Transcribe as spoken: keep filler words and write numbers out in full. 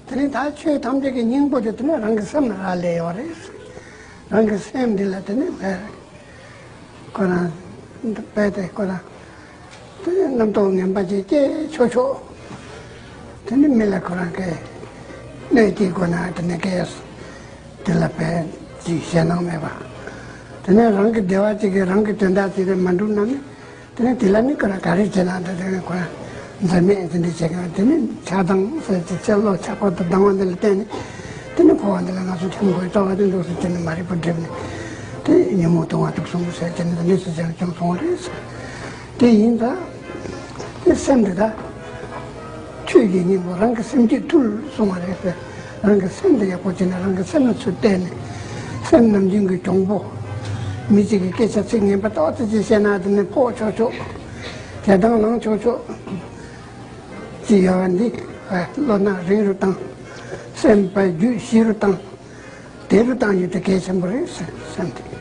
དེ་ནི་ད་ཆོས་ཐམས་ཅད་ཀྱི་སྙིང་པོ་དེ་དེ་ནི་རང་གི་སེམས་ལ་རག་ལས་ཡོད་རེད། རང་གི་སེམས་འདི་ལ་དེ་ནི་ལྷོད། ཁོ་རང་རྦད་དེ་ཁོ་རང་དེ་ནི་རྣམ་རྟོག་ངན་པ་ཅིག་སྐྱེ་ཆོག་ཆོག་དེ་ནི་མི་ལ་ཁོ་རང་གིས་གནོད་སྐྱེལ་དགོས་ན་དེ་ནི་སྐྱེས། དེ་ལ་དཔེ་ཅིག་ཞེད་སྣང་མེད་པ། དེ་ནས་རང་གི་བདེ་བ་ཅིག་གིས་རང་གི་དོན་དག་ཅིག་རེ་མ་འགྲུབ་ན་ནི། དེ་ནས་དེ་ལ་ནི་ཁོ་རང་ག་རེ་བྱེད་ན་འདྲ་དེ་ནས་ཁོ་རང་འཛེམ་མེད་དེ་འདྲ་བྱེད་མཁན་དེ་ནི་ཆགས་སྡང་ཟེར་ཅིག་ཅེས་བློ་ཆགས་པ་དང་སྡང་བ་འདི་ལ་བརྟེན་ནས། དེ་ནི་འཁོར་བ་འདི་ལ་ང་ཚོ་འཁྱམས་དགོས་རྩ་བ་དེ་འདུག་ཟེར་དེ་ནི་མ་རིག་པ་སྒྲིབ་ནས། དེ་ཉོན་མོངས་དུང་བ་དུག་གསུམ་ཟེར་དེ་ནི་འདི་འདྲ་ཟེར་ཅིག་བྱུང་སོང་བ་རེད་ཟེར། དེ་ཡིན་ད། དེ་སེམས་འདི་ད། ཆོས་ཀྱི་སྙིང་པོ་རང་གི་སེམས་བསྐྱེད་ཐུལ་གསུང་བ་རེད་ཟེར། རང་གི་སེམས་འདི་ཡག་པོ་བྱས་ནས་རང་གི་སེམས་ལ་ཚུར་བལྟས་ནས། སེམས་ནམ་རྒྱུན་གྱི་གྱོང་པོ། མི་གཅིག་གིས་སྐད་ཆ་ཚིག་ངན་པ་ཏོག་ཙམ་ཅིག་བཤད་ན་དེ་ནས་ཕོག་ཆོག་ཆོག་དེ་དང་ལངས་ཆོག་ཆོག་ཅིག་ཡོད་པ་འདི། བློ་སྣ་རིང་རུ་བཏང་། སེམས་པ་རྒྱུད་ཞི་རུ་བཏང་། བདེ་རུ་བཏང་རྒྱུ་དེ་གལ་ཆེན་པོ་རེད་ཟེར་བསམ་སྟེ།